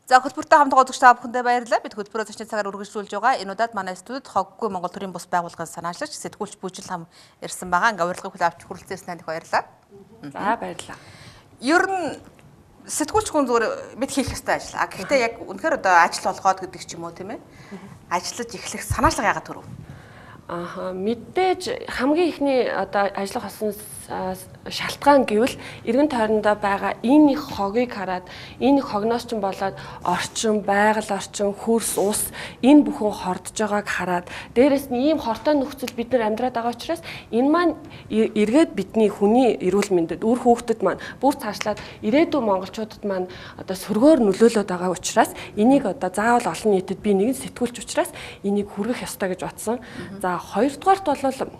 За хөтөлбөртэй хамт үзэгч та бүхэндээ баярлалаа. Бид хөтөлбөрөө зочны цагаар үргэлжлүүлж байгаа. Энэ удаад манай студид Хоггүй Монгол төрийн бус байгууллагын санаачлагч сэтгүүлч Бүжил хам ирсэн байгаа. Ингээ урилгыг хүлээн авч хүрэлцээсэн танд их баярлалаа. За баярлалаа. Ер нь сэтгүүлч хүн зүгээр бид хийх ёстой ажил. А гэхдээ яг үнэхээр одоо ажил болгоод гэдэг ч юм уу тийм ээ. Ажиллаж эхлэх санаачлага яагаад төрөв? Ааха, мэдээж хамгийн ихний одоо ажиллах болсон шалтгаан гэвэл эргэн тойрондоо байгаа энэ их хогийг хараад энэ их хогноос ч болоод орчин, байгаль орчин, хөрс, ус энэ бүхэн хордож байгааг хараад дээрэс нь ийм хортой нөхцөл бид нар амьдраад байгаа учраас энэ маань эргээд бидний хүний эрүүл мэндэд, үр хүүхдэд маань бүр цаашлаад ирээдүйн монголчуудад маань одоо сөргөөр нөлөөлөд байгаа учраас энийг одоо заавал олон нийтэд би нэгэн сэтгүүлч учраас энийг хүргэх ёстой гэж бодсон. За хоёрдугаарт бол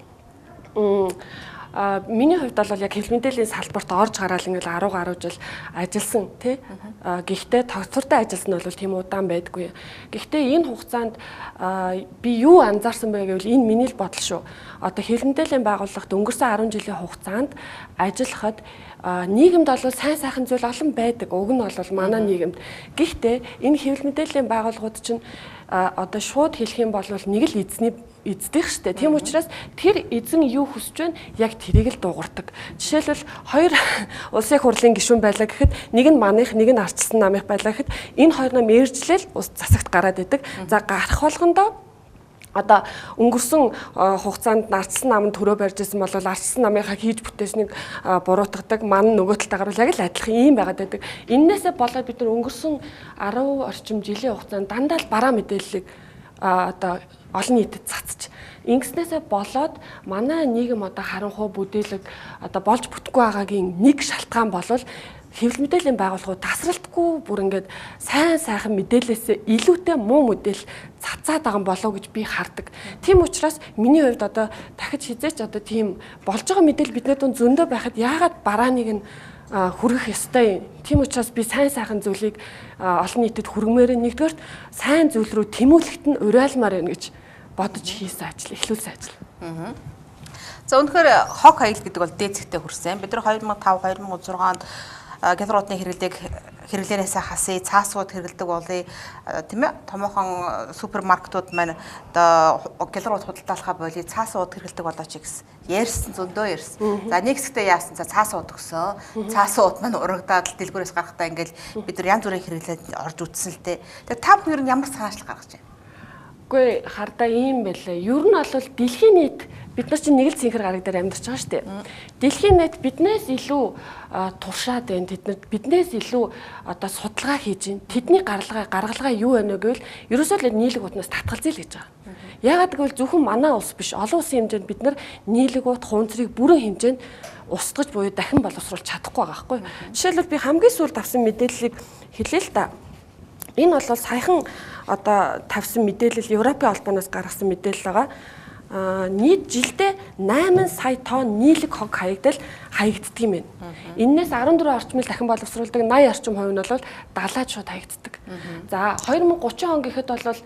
миний хувьд бол яг хэвлэл мэдээллийн салбарт орж гараал ингээл 10 гаруй жил ажилласан тий. Гэхдээ тогтвортой ажилласан нь бол тийм удаан байдгүй. Гэхдээ энэ хугацаанд би юу анзаарсан бэ гэвэл энэ миний л бодол шүү. Одоо хэвлэл мэдээллийн байгууллагт өнгөрсөн 10 жилийн хугацаанд ажиллахад нийгэмд бол сайн сайхан зүйл олон байдаг. Уг нь бол манай нийгэмд. Гэхдээ энэ хэвлэл мэдээллийн байгууллагууд чинь одоо шууд хэлэх юм бол нэг л эзний эздэх штэ. Тийм учраас тэр эзэн юу хүсэж байна яг тэрийг л дуугардаг. Жишээлбэл хоёр улсын хурлын гишүүн байлаа гэхэд нэг нь манайх, нэг нь арчилсан намынх байлаа гэхэд энэ хоёр нам ээржлээл ус засагт гараад идэг. За гарах болгондоо одоо өнгөрсөн хугацаанд арчилсан нам нь төрөө барьж исэн бол арчилсан намынхаа хийж бүтээснийг буруутгадаг, ман нөгөө талдаа гарвал яг л адилхан ийм байгаад байдаг. Эннээсээ болоод бид нар өнгөрсөн 10 орчим жилийн хугацаанд дандаа л бараа мэдээллийг одоо олон нийтэд цацж ингэснээсээ болоод манай нийгэм одоо харанхуй бүдээлэг одоо болж бүтэхгүй байгаагийн нэг шалтгаан болвол хэвлэл мэдээллийн байгууллагууд тасралтгүй бүр ингээд сайн сайхан мэдээлээсээ илүүтэй муу мэдээлэл цацаад байгаа юм болоо гэж би хардаг. Тийм учраас миний хувьд одоо дахиж хизээч одоо тийм болж байгаа мэдээлэл бидний дунд зөндөө байхад яагаад барааныг нь хүргэх ёстой юм. Тийм учраас би сайн сайхан зүйлийг олон нийтэд хүргэмээр нэгдүгээрт сайн зүйл рүү тэмүүлэхт нь уриалмаар байна гэж бодож хийсэн ажил, эхлүүлсэн ажил. За үнэхээр хог хаяг гэдэг бол дээд зэгтээ хүрсэн. Бид нар 2005, 2006 онд гялгар утны хэрэглээг хэрэглээнээсээ хасъя, цаасууд хэрэглэдэг болъё, тийм ээ. Томоохон супермаркетууд маань одоо гялгар ут худалдаалахаа болъё, цаасан ут хэрэглэдэг болооч гэсэн ярьсан, зөндөө ярьсан. За нэг хэсэгтээ яасан, за цаасан ут өгсөн. Цаасан ут маань урагдаад дэлгүүрээс гарахдаа ингээл бид нар янз бүрийн хэрэглээд орж үтсэн л дээ. Тэгээ та бүхэн ер нь ямар санаачлал гаргаж байна? Үгүй хардаа ийм байлаа. Ер нь бол дэлхийн нийт бид нар чинь нэг л цэнхэр гараг дээр амьдарч байгаа шүү дээ. Дэлхийн нийт биднээс илүү туршаад байна. Тэд нар биднээс илүү одоо судалгаа хийж байна. Тэдний гаргалгаа юу байна вэ гэвэл ерөөсөө л нийлэг утнаас татгалзъя л гэж байгаа. Яагаад гэвэл зөвхөн манай улс биш, олон улсын хэмжээнд бид нар нийлэг ут хуунцрыг бүрэн хэмжээнд устгаж буюу дахин боловсруулах чадахгүй байгаа байхгүй. Жишээлбэл би хамгийн сүүлд авсан мэдээллийг хэлье л та. Энэ бол саяхан одоо тавьсан мэдээлэл Европын холбооноос гаргасан мэдээлэл байгаа. Нийт жилдээ 8 сая тонн нийлэг хог хаягдал хаягддаг юм байна. Эннээс 14 орчмыг дахин боловсруулдаг, 80 орчим хувь нь бол далайд шууд хаягддаг. За 2030 он гэхэд бол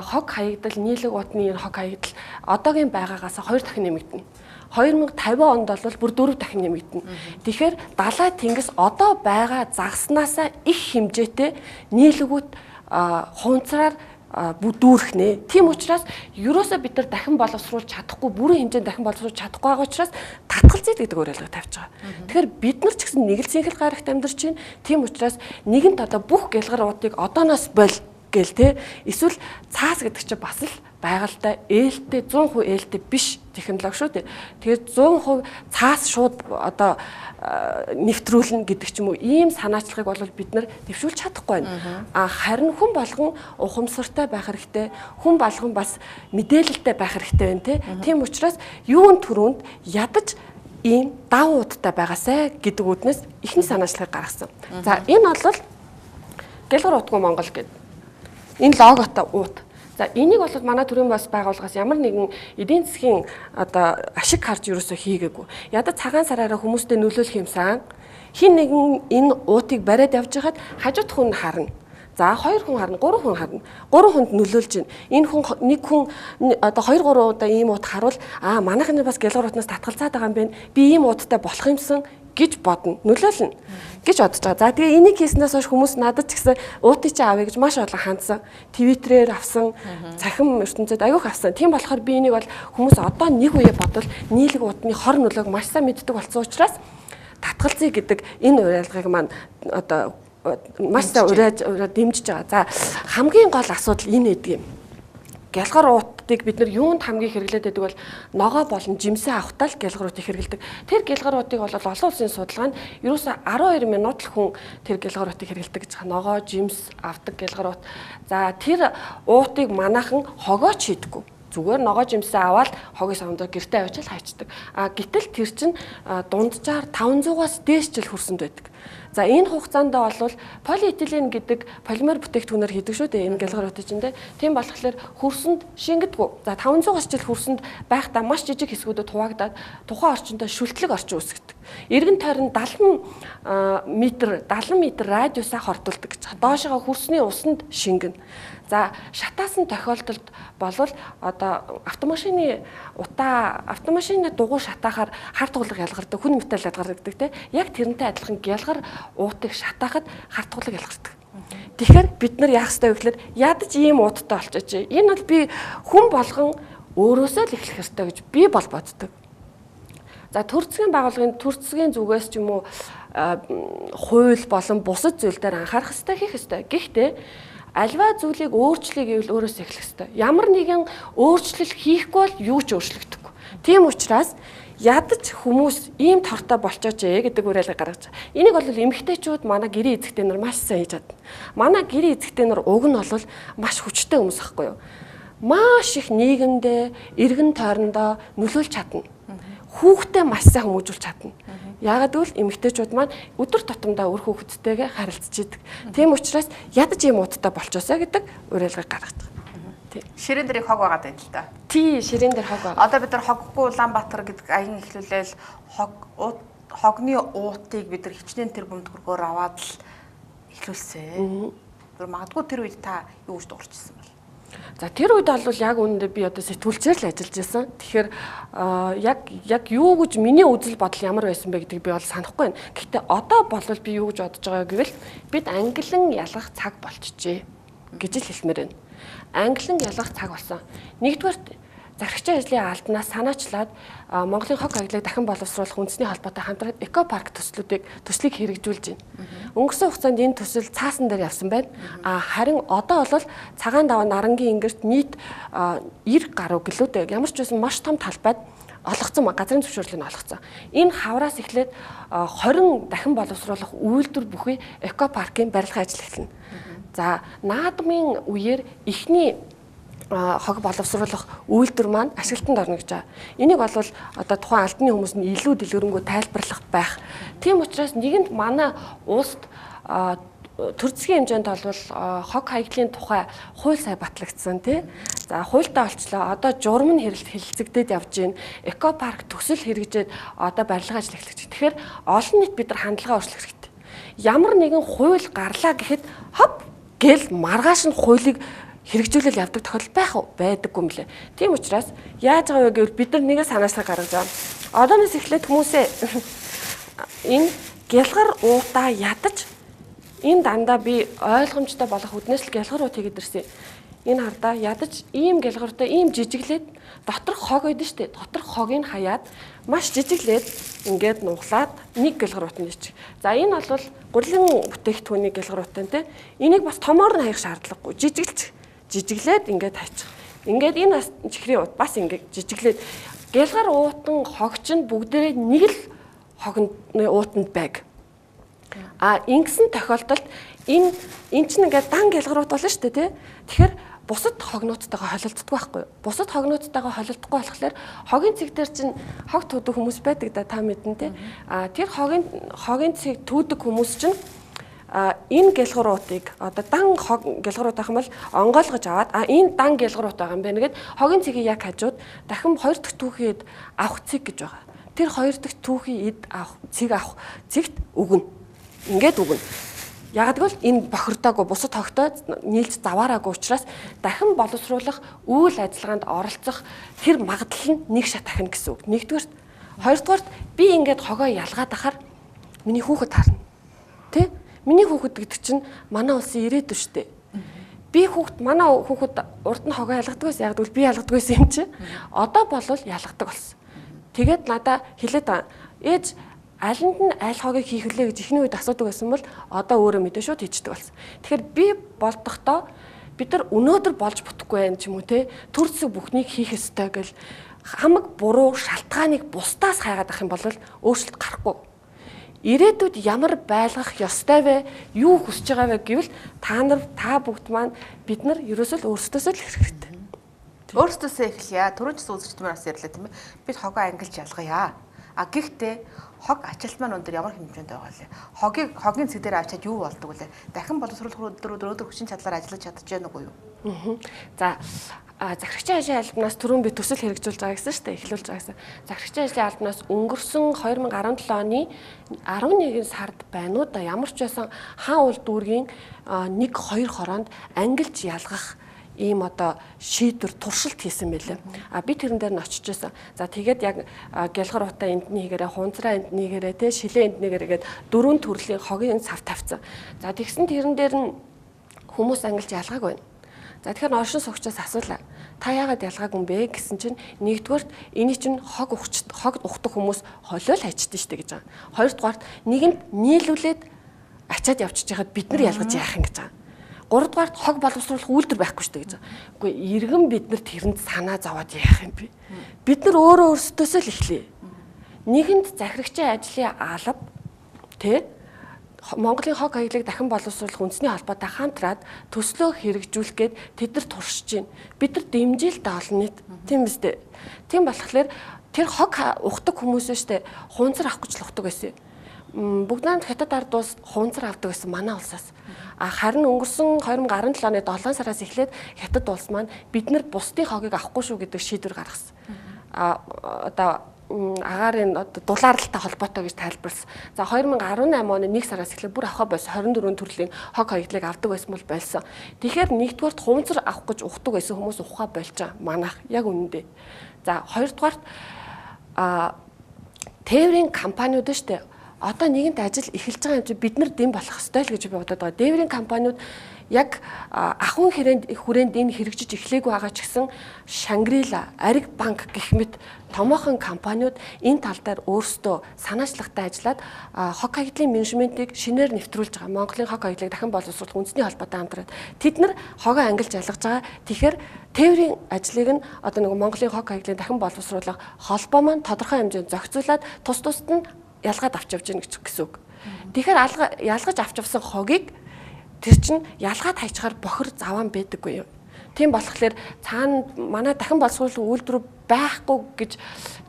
хог хаягдал, нийлэг утны энэ хог хаягдал одоогийн байгаагаас 2 дахин нэмэгдэнэ. 2050 онд бол бүр 4 дахин нэмэгдэнэ. Тэгэхээр далай тэнгис одоо байгаа загснаасаа их хэмжээтэй нийлэгүүд хуунцраар дүүрэх нэ. Тийм учраас ерөөсөө бид нар дахин боловсруулж чадахгүй, бүрэн хэмжээнд дахин боловсруулж чадахгүй байгаа учраас татгалзъя гэдэг уриалга тавьж байгаа. Тэгэхээр бид нар ч гэсэн нэг л цэнхэр гарагт амьдарч байна. Тийм учраас нэгэнт одоо бүх гялгар утыг одооноос бол гэл те. Эсвэл цаас гэдэг чинь бас л байгальтай ээлтэй 100% ээлтэй биш технологи шүү дээ. Тэгэхээр 100% цаас шууд одоо нэвтрүүлнэ гэдэг ч юм уу ийм санаачлагыг бол бид нар дэвшүүлж чадахгүй байна. А харин хүн болгон ухамсартай байх хэрэгтэй, хүн болгон бас мэдээлэлтэй байх хэрэгтэй байна те. Тийм учраас юун түрүүнд ядаж ийм давуу удтай байгаасай гэдэг үүднээс эхний санаачлагыг гаргасан. За энэ бол гялгар утгүй Монгол гэдэг. Энэ логотой уут. За энийг бол манай төрийн бас байгууллагаас ямар нэгэн эдийн засгийн одоо ашиг харж ерөөсөө хийгээгүй. Ядаж цагаан сараараа хүмүүстэй нөлөөлөх юмсан хин нэгэн энэ уутыг бариад явж байхад хажууд хүн харна. За 2 хүн харна, 3 хүн харна. 3 хүнд нөлөөлж байна. Энэ хүн нэг хүн одоо 2 3 удаа ийм уут харуул аа манайхны бас гялгар утнаас татгалзаад байгаа юм байна. Би ийм ууттай болох юмсан гэж бодно. Нөлөөлнө гэж бодож байгаа. За тэгээ энийг хийснээс хойш хүмүүс надад ч гэсэн уутыг чи авъя гэж маш олон хандсан. Твиттерээр авсан, цахим ертөнцөд аягүй авсан. Тийм болохоор би энийг бол хүмүүс одоо нэг үе бодвол нийлэг уутны хор нөлөөг маш сайн мэддэг болсон учраас татгалзъя гэдэг энэ уриалгыг маань одоо маш сайн уриаж дэмжиж байгаа. За хамгийн гол асуудал энэ байдаг юм. Гялгар уутыг бид нар юунд хамгийн хэрэглээд байдаг бол ногоо болон жимсээ авахтаа л гялгар уутыг хэрэглэдэг. Тэр гялгар уутыг бол олон улсын судалгаанд ерөөсөө 12 минут л хүн тэр гялгар уутыг хэрэглэдэг гэж байгаа. Ногоо, жимс авдаг гялгар уут. За тэр уутыг манайхан хогооч хийдэггүй. Зүгээр ногоо жимсээ аваад хогийн савндаа гэртээ авчил хайчдаг. А гэтэл тэр чинь дунджаар 500-аас дээш жил хөрсөнд байдаг. За энэ хугацаанд бол полиэтилен гэдэг полимер бүтээгдэхүүнээр хийдэг шүү дээ энэ гялгар уутыг чинь. Тийм болохоор хөрсөнд шингэдэггүй. За 500 жил хөрсөнд байхдаа маш жижиг хэсгүүдэд хуваагдаад тухайн орчиндөө шүлтлэг орчин үүсгэдэг. Эргэн тойрон 70 метр 70 метр радиусаа хордуулдаг гэж. Доошогоо хөрсний усанд шингэнэ. За шатаасан тохиолдолд болвол одоо автомашины утаа автомашины дугуй шатаахаар хар туглаг ялгардаг, хүн металл ялгардаг те. Яг тэрнтэй адилхан гялгар уутыг шатаахад хар туглаг ялгардаг. Тэгэхээр бид нар яах ёстой вэ гэхээр ядаж ийм ууттай болчихож. Энэ бол би хүн болгон өөрөөсөө л эхлэх ёстой гэж би бол боддог. За төр засгийн байгууллагын төр засгийн зүгээс ч юм уу хууль болон бусад зүйл дээр анхаарах ёстой, хийх ёстой. Гэхдээ альва зүйлийг өөрчлөе гэвэл өөрөөсөө эхлэх ёстой. Ямар нэгэн өөрчлөлт хийхгүй бол юу ч өөрчлөгдөхгүй. Тийм учраас ядаж хүмүүс ийм тортой болчооч гэдэг уриалга гаргаж байгаа. Энийг бол эмэгтэйчүүд манай гэрээ эзэгтэй нар маш сайн хийж чадна. Манай гэрээ эзэгтэй нар уг нь бол маш хүчтэй хүмүүс ахгүй юу? Маш их нийгэмдээ, эргэн тойрондоо нөлөөлж чадна. Хүүхдээ маш сайн хүмүүжүүлж чадна. Яагаад гэвэл эмэгтэйчүүд маань өдөр тутамдаа үр хүүхэдтэйгээ харилцаж идэг. Тийм учраас ядаж ийм ууттай болчоосаа гэдэг уриалгыг гаргаж байгаа. Тийм. Ширээн дээр хог байгаад байна л да. Тий, ширээн дээр хог байгаа. Одоо бид нар хоггүй Улаанбаатар гэдэг аян эхлүүлээл хог хогны уутыг бид нар хичнээн тэр бөмбөд хөргөөр аваад л эхлүүлсэн. Тэр магадгүй тэр үед та юу гэж дуурчсан бол? За тэр үед бол яг үүндээ би одоо сэтгүүлчээр л ажиллаж байсан. Тэгэхээр яг юу гэж миний үзэл бодол ямар байсан бэ гэдгийг би бол санахгүй байна. Гэхдээ одоо болвол би юу гэж бодож байгаа гэвэл бид англин ялгах цаг болчихжээ гэж л хэлмээр байна. Англин ялгах цаг болсон. Нэгдүгээр зархигчийн ажлын алданаас санаачлаад Монголын хог хаягдлыг дахин боловсруулах үндэсний холбоотой хамтран эко парк төслүүдийг төслийг хэрэгжүүлж байна. Өнгөрсөн хугацаанд энэ төсөл цаасан дээр явсан байна. А харин одоо бол цагаан даваа нарангийн ингэрт нийт 90 гаруй гэлүүдээ ямар ч байсан маш том талбайд олгоцсон, газрын зөвшөөрлийг олгоцсон. Энэ хавраас эхлээд 20 дахин боловсруулах үйлдвэр бүхий эко паркын барилгын ажил эхэлнэ. За наадмын үеэр эхний хог боловсруулах үйлдвэр маань ашиглалтанд орно гэж байгаа. Энийг бол одоо тухайн албаны хүмүүс нь илүү дэлгэрэнгүй тайлбарлах байх. Тийм учраас нэгэнд манай улсад төр засгийн хэмжээнд бол хог хаягдлын тухай хууль сая батлагдсан тий. За хуультай олчлоо. Одоо журам нь хэлэлцэгдээд явж байна. Эко парк төсөл хэрэгжээд одоо барилгын ажил эхлэж. Тэгэхээр олон нийт бид нар хандлага өөрчлөх хэрэгтэй. Ямар нэгэн хууль гарлаа гэхэд хоп гэл маргааш нь хуулийг хэрэгжүүлэл явдаг тохиолдол байх уу? Байдаггүй юм лээ. Тийм учраас яаж байгаа вэ гэвэл бид нар нэгэ санаачлаг гаргаж байгаа. Одооноос эхлээд хүмүүсээ энэ гялгар уутаа ядаж энэ дандаа би ойлгомжтой болох үднээс л гялгар уут хийгээд ирсэн. Энэ хардаа ядаж ийм гялгартай ийм жижиглээд доторх хог байдаг шүү дээ. Доторх хогийг хаяад маш жижиглээд ингээд нуглаад нэг гялгар уутанд ичих. За энэ бол гурилан бүтээгдэхүүний гялгар уутан те. Энийг бас томоор нь хаях шаардлагагүй. Жижиглэж жижиглээд ингээд хайчих. Ингээд энэ бас чихрийн уут бас ингээд жижиглээд гялгар уутан хогч нь бүгдээрээ нэг л хогны уутанд байг. А ингэсэн тохиолдолд энэ чинь ингээд дан гялгар уут болно шүү дээ тий. Тэгэхээр бусад хогнуудтайгаа холилддог байхгүй юу? Бусад хогнуудтайгаа холилдохгүй болохоор хогийн цэг дээр чинь хог түүдэг хүмүүс байдаг да, та мэднэ тий. А тэр хогийн цэг түүдэг хүмүүс чинь энэ гялгар уутыг одоо дан хог гялгар уут ах юм бол онгойлгож аваад энэ дан гялгар уут байгаа юм байна гэд хогийн цэгийг яг хажууд дахин хоёр дахь түүхий эд авах цэг гэж байгаа. Тэр хоёр дахь түүхий эд авах цэг авах цэгт өгнө. Ингээд өгнө. Яг гэвэл энэ бохирдоогүй бусад хогтой нийлж заваараагүй учраас дахин боловсруулах үйл ажиллагаанд оролцох тэр магадлал нь нэг шат ахина гэсэн үг. Нэгдүгээрт, хоёрдугаарт би ингээд хогоо ялгаад ахаар Миний хүүхэд харна. Тэ? Миний хүүхэд гэдэг чинь манай улсын ирээдүй шүү дээ. Би хүүхэд манай хүүхэд урд нь хогоо ялгадаг байсан. Яг гэвэл би ялгадаг байсан юм чи. Одоо болвол ялгадаг болсон. Тэгээд надаа хэлээд байгаа. Ээж алинд нь аль хогийг хийх вүлээ гэж эхний үед асуудаг байсан бол одоо өөрөө мэдээ шууд хийждэг болсон. Тэгэхээр би болдохдоо бид нар өнөөдөр болж бүтэхгүй байх ч юм уу те төр зэсэг бүхнийг хийх ёстой гэл хамаг буруу шалтгааныг бусдаас хайгаад ах юм бол өөрчлөлт гарахгүй. Ирээдүйд ямар байлгах ёстой вэ? Юу хүсэж байгаа вэ гэвэл та нар та бүгд маань бид нар ерөөсөө л өөрсдөөсөө л эхлэх хэрэгтэй. Өөрсдөөсөө эхлэе. Түрүүн ч үзэгчд маань бас ярьлаа тийм ээ. Бид хогоо ангилж ялгая. А гэхдээ хог ачаалт маань өндөр ямар хэмжээнд байгаа вэ? Хогийн цэг дээр авчиад юу болдог вэ? Дахин боловсруулах өндөр хүчин чадлаар ажиллаж чадж байна уу юу? За захирагчийн ажлын албанаас түрүүн би төсөл хэрэгжүүлж байгаа гэсэн шүү дээ, эхлүүлж байгаа гэсэн. Захирагчийн ажлын албанаас өнгөрсөн 2017 оны 11 сард байна уу да ямар ч байсан хаан уул дүүргийн 1 2 хороонд ангилж ялгах ийм одоо шийдвэр туршилт хийсэн байлээ. А би тэрэн дээр нь очиж байсан. За тэгээд яг гялгар утаа эндний хийгээрээ, хунцраа эндний хийгээрээ, тэ шилээ эндний хийгээрээ гээд дөрвөн төрлийн хогийн сав тавьсан. За тэгсэн тэрэн дээр нь хүмүүс ангилж ялгаагүй байна. За тэгэхээр оршин суугчаас асуулаа. Та яагаад ялгаагүй юм бэ гэсэн чинь нэгдүгээрт эний чинь хог ухдаг хүмүүс холиол хайчдээ штэ гэж байгаа. Хоёрдугаарт нэгэнд нийлүүлээд ачаад явчихж байхад бид нар ялгаж яах юм гэж байгаа. Гуравдугаарт хог боловсруулах үйлдвэр байхгүй штэ гэж байгаа. Үгүй иргэн бид нар тэрэнд санаа зовоод яах юм бэ? Бид нар өөрөө өөрсдөөсөө л эхлэе. Нэгэнд захирагчийн ажлын алба тэ Монголын хог хаяглыг дахин боловсруулах үндэсний холбоотой хамтраад төслөө хэрэгжүүлэх гээд тэд нар туршиж байна. Бид нар дэмжил дээ олон нийт. Тийм биз дээ. Тийм болохоор тэр хог ухдаг хүмүүс нь штэ хунцар авах гэж л ухдаг байсан. Бүгд найрамд хятад ард улс хунцар авдаг байсан манай улсаас. А харин өнгөрсөн 2017 оны 7 сараас эхлээд хятад улс маань бид нар бусдын хогийг авахгүй шүү гэдэг шийдвэр гаргасан. А одоо агаарын дулаарлалтай холбоотой гэж тайлбарласан. За 2018 оны 1 сараас эхлээд бүр авах байсан 24 төрлийн хог хаяглыг авдаг байсан бол болсон. Тэгэхээр нэгдүгээрт хунцар авах гэж ухдаг байсан хүмүүс ухаа болж байгаа. Манайх яг үнэндээ. За хоёрдугаарт тээврийн компаниуд нь штэ одоо нэгэнт ажил эхэлж байгаа юм чи бид нар дэм болох ёстой л гэж би бодод байгаа. Дээврийн компаниуд яг ахуйн хүрээнд энэ хэрэгжиж эхлээгүй байгаа ч гэсэн Шангрила, Ариг банк гэх мэт томоохон компаниуд энэ тал дээр өөрсдөө санаачлагтай ажиллаад хог хаягдлын менежментийг шинээр нэвтрүүлж байгаа. Монголын хог хаяглыг дахин боловсруулах үндэсний холбоотой хамтраад тэд нар хогоо ангилж ялгаж байгаа. Тэгэхээр тээврийн ажлыг нь одоо нэг Монголын хог хаяглын дахин боловсруулах холбоо маань тодорхой хэмжээнд зохицуулаад тус тусад нь ялгаад авч явж гэнэ гэсэн үг. Тэгэхээр ялгаж авч явсан хогийг тэр чинь ялгаад хайчаар бохир заваан байдаггүй юм. Тийм болохоор цаана манай дахин боловсруулах үйлдвэр байхгүй гэж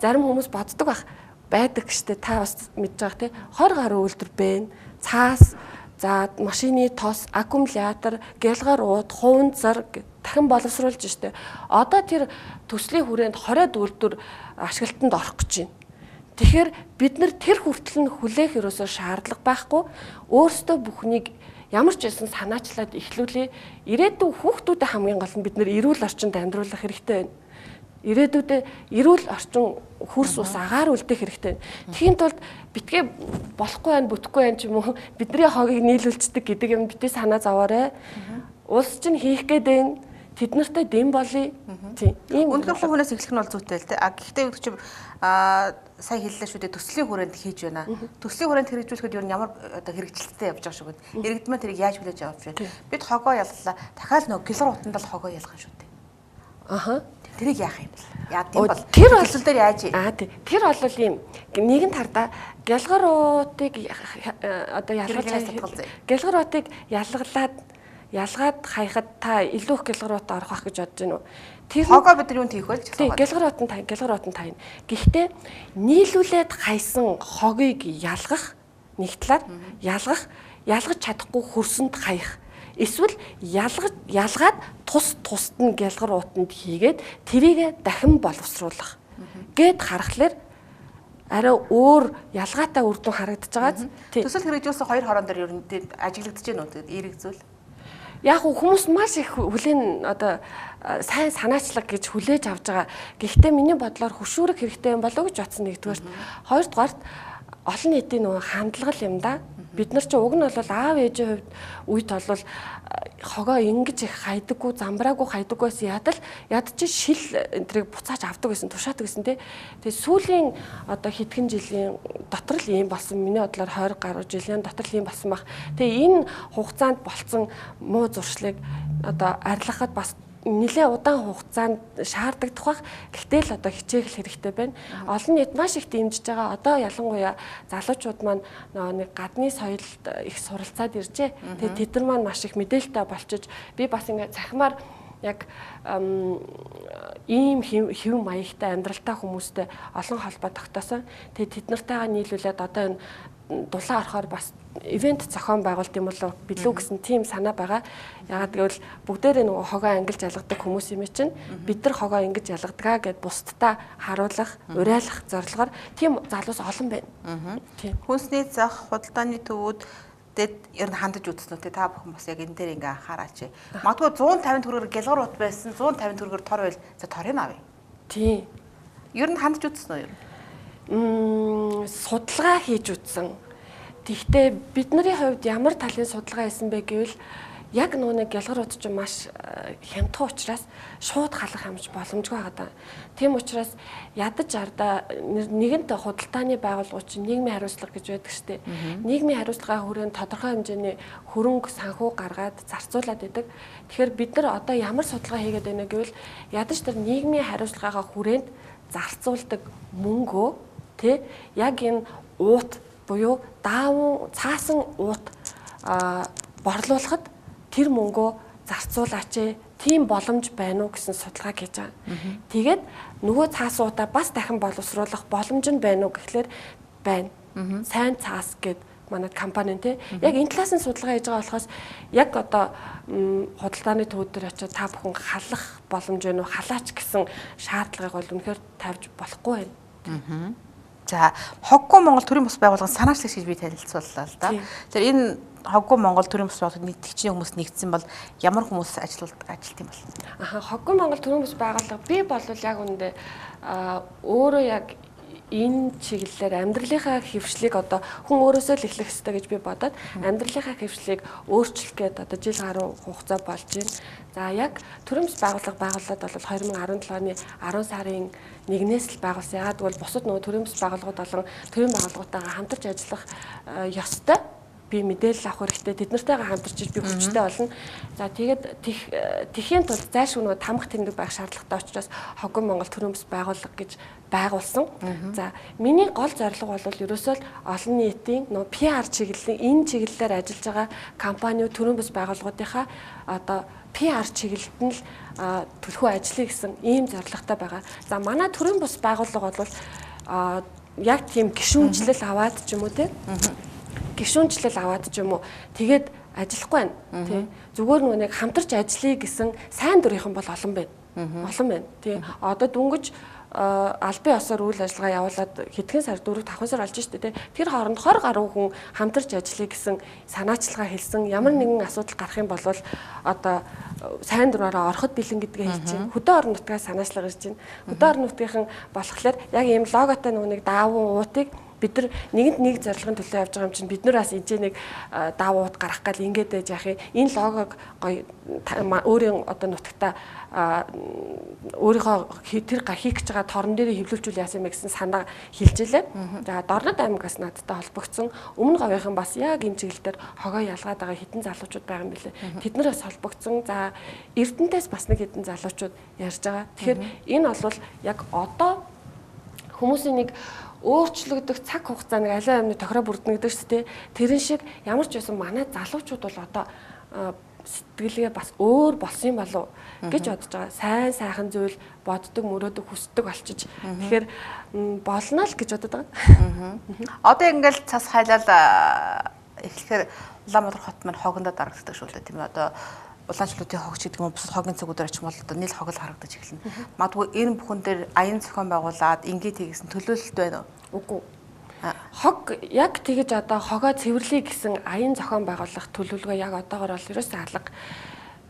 зарим хүмүүс боддог байх байдаг штэ. Та бас мэдж байгаа тий. 20 гаруй үйлдвэр байна. Цаас, за машины тос, аккумулятор, гялгар ууд, хуунцар дахин боловсруулж штэ. Одоо тэр төслийн хүрээнд 20 үйлдвэр ашиглалтанд орох гэж байна. Тэгэхээр бид нар тэр хүртэл нь хүлээх ерөөсөө шаардлага байхгүй. Өөрсдөө бүхнийг ямар ч байсан санаачлаад эхлүүлээ. Ирээдүйн хүүхдүүдэд хамгийн гол нь бид нар эрүүл орчинд амьдруулах хэрэгтэй байна. Ирээдүйдээ эрүүл орчин хөрс ус агаар үлдээх хэрэгтэй байна. Тэхийн тулд битгий болохгүй байна, бүтэхгүй байна ч юм уу бидний хогийг нийлүүлцдэг гэдэг юм битгий санаа зовоорой. Улс чинь хийх гээд байна. Тэд нартай дэм болъё. Тийм. Ийм үнэхээр хүнээс эхлэх нь бол зүйтэй л дээ. А гэхдээ гэдэг чинь сая хэллээ шүү дээ, төслийн хүрээнд хийж байна. Төслийн хүрээнд хэрэгжүүлэхэд ер нь ямар одоо хэрэгжилттэй явж байгаа шүү дээ. Иргэд маань тэрийг яаж хүлээж авч вэ? Бид хогоо яллаа. Дахиад нөө гэлэр утанд л хогоо ялгах шүү дээ. Аха. Тэрийг яах юм бэ? Яа тийм бол тэр төсөл дээр яаж Аа тий. Тэр бол ийм нэгэн тардаа гялгар уутыг одоо ялгаж гялгар уутыг ялгаад хаяхад та илүү их гялгар уут орох байх гэж бодож байна уу? Тэр хогоо бид нар юунд хийх вэ гэж асуугаад. Гялгар уут нь тань. Гэхдээ нийлүүлээд хайсан хогийг ялгах нэг талаар ялгаж чадахгүй хөрсөнд хаях. Эсвэл ялгаад тус тусад нь гялгар уутанд хийгээд тэрийг дахин боловсруулах гэд харахлаар арай өөр ялгаатай үр дүн харагдаж байгаа. Төсөл хэрэгжүүлсэн хоёр хорон дээр ер нь ажиглагдаж байна уу? Тэгээд эерэг зүйл. Яг хүмүүс маш их хүлээн одоо сайн санаачлаг гэж хүлээж авч байгаа. Гэхдээ миний бодлоор хөшүүрэг хэрэгтэй юм болов уу гэж бодсон нэгдүгээрт. Хоёрдугаарт олон нийтийн нөгөө хандлага юм да. Бид нар чи уг нь бол аав ээжийн хувьд үед бол хогоо ингэж их хайдаггүй, замбраагүй хайдаггүй байсан ядал ядч шил энтрийг буцааж авдаг байсан, тушаадаг байсан тий. Тэгээ сүүлийн одоо хэдхэн жилийн дотор л ийм болсон. Миний бодлоор 20 гаруй жилийн дотор л ийм болсон баг. Тэгээ энэ хугацаанд болцсон муу зуршлыг одоо арилгахад бас нэлээ удаан хугацаанд шаардагдах бах. Гэхдээ л одоо хичээх хэрэгтэй байна. Олон нийт маш их дэмжиж байгаа. Одоо ялангуяа залуучууд маань нэг гадны соёлд их суралцаад иржээ. Тэгээд тэд нар маань маш их мэдээлэлтэй болчиж би бас ингээд цахимаар яг ийм хэв маягтай амьдралтай хүмүүстэй олон холбоо тогтоосон. Тэгээд тэд нартайгаа нийлүүлээд одоо энэ дулаан орохоор бас ивент зохион байгуулт юм болов билүү гэсэн тийм санаа байгаа. Ягаад гэвэл бүгдээрээ нөгөө хогоо ангилж ялгадаг хүмүүс юм чинь бид нар хогоо ингэж ялгадгаа гэд бусдаа харуулах, уриалах зорилгоор тийм залуус олон байна. Тийм. Хүнсний зах, худалдааны төвүүд дэд ер нь хандаж үзсэн үү те, та бүхэн бас яг энэ дээр ингээ анхаараач. Магадгүй 150 төгрөгөөр гялгар ут байсан, 150 төгрөгөөр тор байл за торыг авъя. Тийм. Ер нь хандаж үзсэн үү ер нь? Судалгаа хийж үзсэн. Тэгэхдээ бидний хувьд ямар талын судалгаа хийсэн бэ гэвэл яг нөгөө нэг гялгар ут чинь маш хямдхан учраас шууд халах ямж боломжгүй байгаа даа. Тийм учраас ядаж ардаа нэгэнт худалдааны байгууллагууд чинь нийгмийн хариуцлага гэж байдаг штэ. Нийгмийн хариуцлагын хүрээнд тодорхой хэмжээний хөрөнгө санхүү гаргаад зарцуулаад байдаг. Тэгэхээр бид нар одоо ямар судалгаа хийгээд байна гэвэл ядаж тэр нийгмийн хариуцлагын хүрээнд зарцуулдаг мөнгөө тэ яг энэ уут буюу даавуу цаасан уут борлуулахад тэр мөнгөө зарцуулаач ээ, тийм боломж байна уу гэсэн судалгаа хийж байгаа. Тэгээд нөгөө цаасан уутаа бас дахин боловсруулах боломж нь байна уу гэхлээр байна. Сайн цаас гэд манай компани тий. Яг энэ талаас нь судалгаа хийж байгаа болохоос яг одоо худалдааны төвүүд дээр очиод та бүхэн халах боломж байна уу, халаач гэсэн шаардлагыг бол үнэхээр тавьж болохгүй байна. За, Хоггүй Монгол төрийн бус байгууллагын санаачлагч гэж би танилцууллаа л да. Тэгэхээр энэ Хоггүй Монгол төрийн бус байгууллагад нийтгэгчийн хүмүүс нэгдсэн бол ямар хүмүүс ажилтдаг юм бол? Аха, Хоггүй Монгол төрийн бус байгууллага би бол яг үүндээ өөрөө яг энэ чиглэлээр амьдралынхаа хэвшлийг одоо хүн өөрөөсөө л эхлэх ёстой гэж би бодоод амьдралынхаа хэвшлийг өөрчлөх гээд одоо жил гаруй хугацаа болж байна. За яг төрийн бус байгууллага байгуулад бол 2017 оны 10 сарын 1-ээс л байгуулсан. Яагаад гэвэл бусад нөгөө төрийн бус байгууллагууд болон төрийн байгууллагуудтайгаа хамтарч ажиллах ёстой. Би мэдээлэл авах хэрэгтэй. Тэд нартайгаа хамтарч би хүчтэй болно. За тэгээд тэхийн тулд зайлшгүй нөгөө тамга тэмдэг байх шаардлагатай учраас Хоггүй Монгол төрийн бус байгууллага гэж байгуулсан. За миний гол зорилго бол ерөөсөө л олон нийтийн нөгөө PR чиглэлийн энэ чиглэлээр ажиллаж байгаа компаниуд төрийн бус байгууллагуудынхаа одоо PR чиглэлд нь л төлхөө ажиллая гэсэн ийм зорилготой байгаа. За манай төрийн бус байгууллага бол яг тийм гишүүнчлэл аваад ч юм уу те. Гишүүнчлэл аваад ч юм уу тэгээд ажиллахгүй байна тий. Зүгээр нөгөө нэг хамтарч ажиллая гэсэн сайн дурынхан бол олон байна. Олон байна тий. Одоо дөнгөж албан ёсоор үйл ажиллагаа явуулаад хэдхэн сар 4-5 сар болж штэ тий. Тэр хооронд 20 гаруй хүн хамтарч ажиллая гэсэн санаачилгаа хэлсэн. Ямар нэгэн асуудал гарах юм бол одоо сайн дураараа ороход бэлэн гэдгээ хэлж байна. Хөдөө орон нутгаас санаачлага ирж байна. Хөдөө орон нутгийнхан болохоор яг ийм логотой нөгөө нэг даавуу уутыг бид нар нэгэнт нэг зорилгын төлөө явж байгаа юм чинь бид нар бас энэ нэг даавууд гарах гал ингээд байж яах юм. Энэ логог гоё өөрийн одоо нутагта өөрийнхөө тэр хийх гэж байгаа торон дээрээ хэвлүүлжүүл яасан юм бэ гэсэн санаа хэлж илээ. За Дорнод аймагаас надтай холбогдсон өмнө говийнхан бас яг энэ чиглэл дээр хогоо ялгаад байгаа хитэн залуучууд байгаа юм билээ. Тэд нараас холбогдсон. За Эрдэнтээс бас нэг хитэн залуучууд ярьж байгаа. Тэгэхээр энэ бол яг одоо хүмүүсийн нэг өөрчлөгдөх цаг хугацаа нэг аливаа юмны тохироо бүрдэнэ гэдэг шүү дээ. Тэрэн шиг ямар ч байсан манай залуучууд бол одоо сэтгэлгээ бас өөр болсон юм болов гэж бодож байгаа. Сайн сайхан зүйл боддог, мөрөөдөг, хүсдэг болчиж. Тэгэхээр болно л гэж бодод байгаа. Одоо ингээл цас хайлал эхлэхээр Улаанбаатар хот маань хогондоо дарагддаг шүү дээ, тийм ээ. Одоо улаанчлуудын хогч гэдэг юм уу, бусад хогийн цэгүүдээр очих юм бол одоо нийл хог л харагдаж эхэлнэ. Магадгүй энэ бүхэн дээр аян зохион байгуулад ингээд хийгсэн төлөөлөлт байна уу? Үгүй. Хог яг тэгэж одоо хогоо цэвэрлэе гэсэн аян зохион байгуулах төлөвлөгөө яг одоогор бол ерөөсөө алга.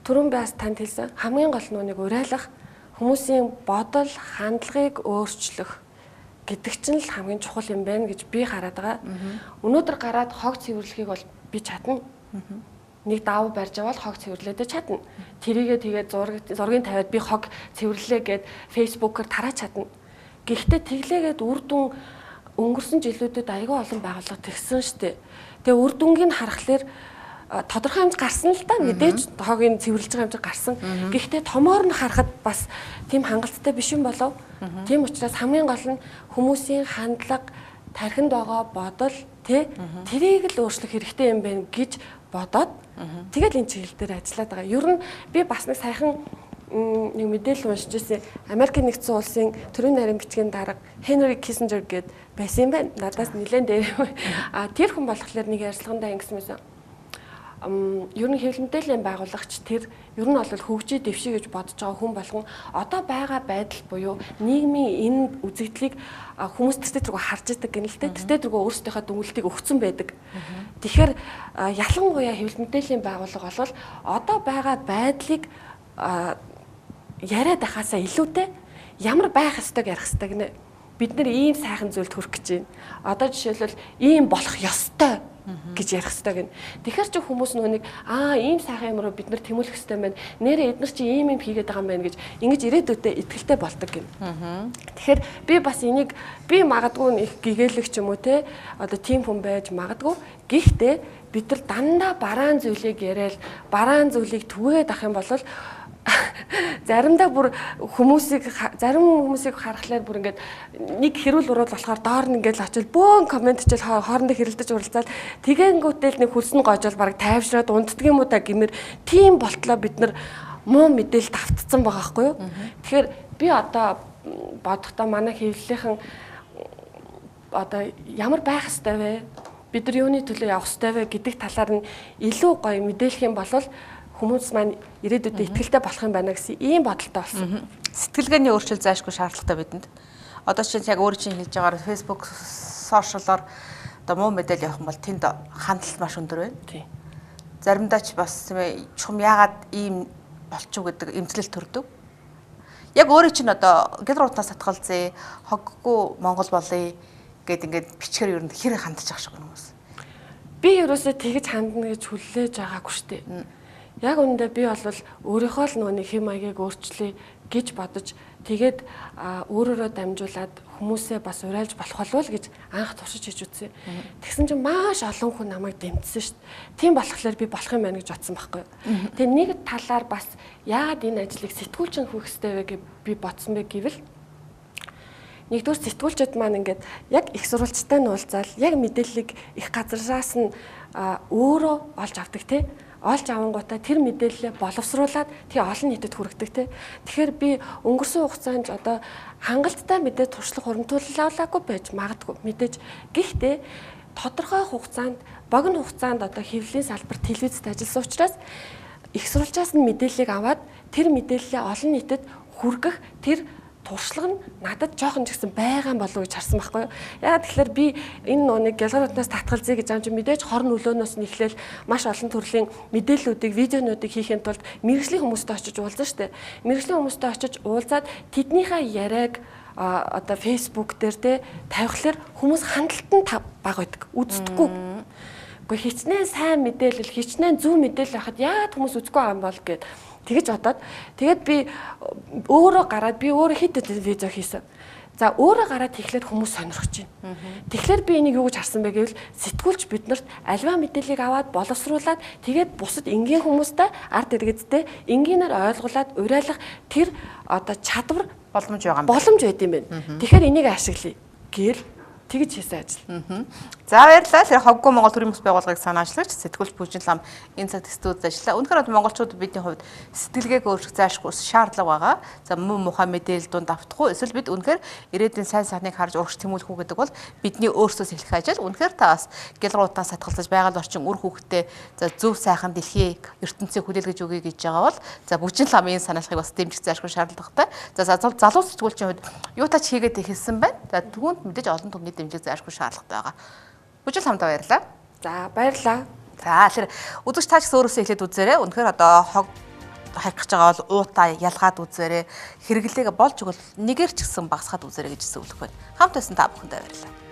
Түрүүн би бас танд хэлсэн хамгийн гол нь нүг уриалах, хүмүүсийн бодол, хандлагыг өөрчлөх гэдэг чинь л хамгийн чухал юм байна гэж би хараад байгаа. Өнөөдөр гараад хог цэвэрлэхийг бол би чадна. Нэг давуу барьж аваад хог цэвэрлээд чадна. Тэрийгээ тэгээд зургийг тавиад би хог цэвэрлээ гэд Facebook-оор тараад чадна. Гэхдээ тэглээгээд үр дүн өнгөрсөн жилүүдэд айгүй олон байгууллага тэгсэн штэ. Тэгээ үр дүнгийг харахаар тодорхой хэмжээ гарсан л да, мэдээж хогийн цэвэрлж байгаа хэмжээ гарсан. Гэхдээ томоор нь харахад бас тийм хангалттай биш юм болов. Тийм учраас хамгийн гол нь хүмүүсийн хандлага, тархинд байгаа бодол, тэ, тэрийг л өөрчлөх хэрэгтэй юм байна гэж бодоод тэгэл энэ чиглэл дээр ажиллаад байгаа. Ер нь би бас нэг саяхан нэг мэдээлэл уншиж ирсэн. Америкийн нэгдсэн улсын төрийн нарийн бичгийн дарга Хенри Киссинжер гээд байсан юм байна. Надаас нэлээд дээр. А тэр хүн болохоор нэг ярилцлагандаа ингэсэн байсан. Ер нь хэвлэл мэдээллийн байгуулагч тэр ер нь бол хөгжиж дэвшиж гэж бодож байгаа хүн болгон одоо байгаа байдал буюу нийгмийн энэ үзэгдлийг хүмүүс тэртээ тэргүй харж идэг гэнэ л дээ. Тэртээ тэргүй өөрсдийнхөө дүнэлтийг өгцөн байдаг. Тэгэхээр ялангуяа хэвлэл мэдээллийн байгууллага бол одоо байгаа байдлыг яриад байхаасаа илүүтэй ямар байх ёстойг ярих ёстой гинэ. Бид нэр ийм сайхан зүйлд хүрэх гэж байна. Одоо жишээлбэл ийм болох ёстой гэж ярих ёстой гэнэ. Тэгэхээр чи хүмүүс нөгөө нэг ийм сайхан юм руу бид нар тэмүүлэх ёстой юм байна. Нэрээ эднэр чи ийм юм хийгээд байгаа юм байна гэж ингэж ирээдүйдээ итгэлтэй болдог гэнэ. Тэгэхээр би бас энийг би магадгүй их гэгээлэг ч юм уу те одоо тийм хүн байж магадгүй. Гэхдээ бид нар дандаа бараан зүйлийг яриад бараан зүйлийг түгээд ах юм бол заримдаа бүр хүмүүсийг зарим хүмүүсийг харахлаар бүр ингээд нэг хэрүүл уруул болохоор доор нь ингээд очил бөөн комент чил хоорондоо хэрэлдэж уралцаал тэгэнгүүтэл нэг хөлсөн гожол бараг тайвшраад унтдаг юм уу та гэмээр тийм болтлоо бид нар муу мэдээлэлд автцсан байгаа байхгүй юу. Тэгэхээр би одоо бодохдоо манай хэвлэлийнхэн одоо ямар байх ёстой вэ? Бид нар юуны төлөө явах ёстой вэ гэдэг талаар нь илүү гоё мэдээлэх юм бол хүмүүс маань ирээдүйдээ итгэлтэй болох юм байна гэсэн ийм бодолтой болсон. Сэтгэлгээний өөрчлөлт зайлшгүй шаардлагатай бидэнд. Одоо чинь яг өөр чинь хэлж байгаагаар Facebook сошиалоор одоо муу мэдээлэл явах юм бол тэнд хандлт маш өндөр байна. Тийм. Заримдаа ч бас тийм ээ чухам яагаад ийм болчих гэдэг эмзэглэл төрдөг. Яг өөрөө чинь одоо гэр рутнаас татгалзъя, хоггүй Монгол болъё гэд ингээд бичгээр ер нь хэр хандчих шиг хүмүүс. Би ерөөсөө тэгж хандна гэж хүлээж байгаагүй шүү дээ. Яг үүндээ би бол өөрийнхөө л нөгөө нэг хэм маягийг өөрчлөе гэж бодож тэгээд өөрөөрөө дамжуулаад хүмүүсээ бас урайлж болох болов гэж анх туршиж хийж үзсэн. Тэгсэн чинь маш олон хүн намайг дэмжсэн шүү дээ. Тийм болохоор би болох юм байна гэж бодсон байхгүй юу. Тэгээ нэг талаар бас яагаад энэ ажлыг сэтгүүлч нь хийх ёстой вэ гэж би бодсон бэ гэвэл нэгдүгээр сэтгүүлчид маань ингээд яг их сурвалжтай нь уулзаал яг мэдээллийг их газраас нь өөрөө олж авдаг тий. Олж авангуудаа тэр мэдээллээ боловсруулад тэгээ олон нийтэд хүргэдэг те. Тэгэхээр би өнгөрсөн хугацаанд одоо хангалттай мэдээ туршлага хуримтлуулаагүй байж магадгүй мэдээж. Гэхдээ тодорхой хугацаанд богино хугацаанд одоо хэвлэлийн салбар телевизэд ажилласан учраас их сурвалжаас нь мэдээллийг аваад тэр мэдээллээ олон нийтэд хүргэх тэр туршлага нь надад жоохон ч гэсэн байгаа юм болов уу гэж харсан байхгүй юу. Яагаад тэгэхээр би энэ нэг гялгар утнаас татгалзъя гэж юм чи мэдээж хор нөлөөнөөс нь эхлээл маш олон төрлийн мэдээллүүдийг, видеонуудыг хийхин тулд мэргэжлийн хүмүүстэй очиж уулзсан шүү дээ. Мэргэжлийн хүмүүстэй очиж уулзаад тэднийхээ яриаг одоо Facebook дээр те тавихлаар хүмүүс хандлт нь бага байдаг. Үздэггүй. Гэхдээ хичнээн сайн мэдээлэл, хичнээн зөв мэдээлэл байхад яагаад хүмүүс үзэхгүй байгаа юм бол гэд тэгэж бодоод тэгээд би өөрөө гараад би өөрөө хэд хэдэн видео хийсэн. За өөрөө гараад хийхлээр хүмүүс сонирхож байна. Тэгэхээр би энийг юу гэж харсан бэ гэвэл сэтгүүлч биднэрт альва мэдээллийг аваад боловсруулад тэгээд бусад энгийн хүмүүстэй ард иргэдтэй энгийнээр ойлгуулад уриалах тэр одоо чадвар боломж байгаа юм. Боломж байд юм байна. Тэгэхээр энийг ашиглая гээл тэгж хийсэн ажил. За баярлалаа. Тэр хоггүй Монгол төрийн бас байгууллагыг санаачлагч сэтгүүлч Бүжин лам энэ цагт студид ажиллаа. Үнэхээр бол монголчууд бидний хувьд сэтгэлгээг өөрчлөх зайлшгүй шаардлага байгаа. За муу мухай мэдээлэл дунд автахгүй. Эсвэл бид үнэхээр ирээдүйн сайн сайхныг харж урагш тэмүүлэх үү гэдэг бол бидний өөрсдөөс эхлэх ажил. Үнэхээр та бас гялгар утаас сатгалзаж байгаль орчин үр хүүхдээ за зөв сайхан дэлхийг ертөнцийг хүлээлгэж өгье гэж байгаа бол за Бүжин ламын санаачлагыг бас дэмжих зайлшгүй шаардлагатай. За залуу сэтгүүлчийн хувьд юутаач хийгээд эхэлсэн байна. За түүнд мэдээж олон түмний дэмжих зайлшгүй шаардлагатай байгаа. Бүжил хамтаа баярлалаа. За баярлалаа. За тэгэхээр үзэгч та ч гэсэн өөрөөсөө эхлээд үзээрэй. Үнэхээр одоо хог хайх гэж байгаа бол уутаа ялгаад үзээрэй. Хэрэглээгээ болж өгвөл нэгээр ч гэсэн багасгаад үзээрэй гэж зөвлөх байна. Хамт байсан та бүхэндээ баярлалаа.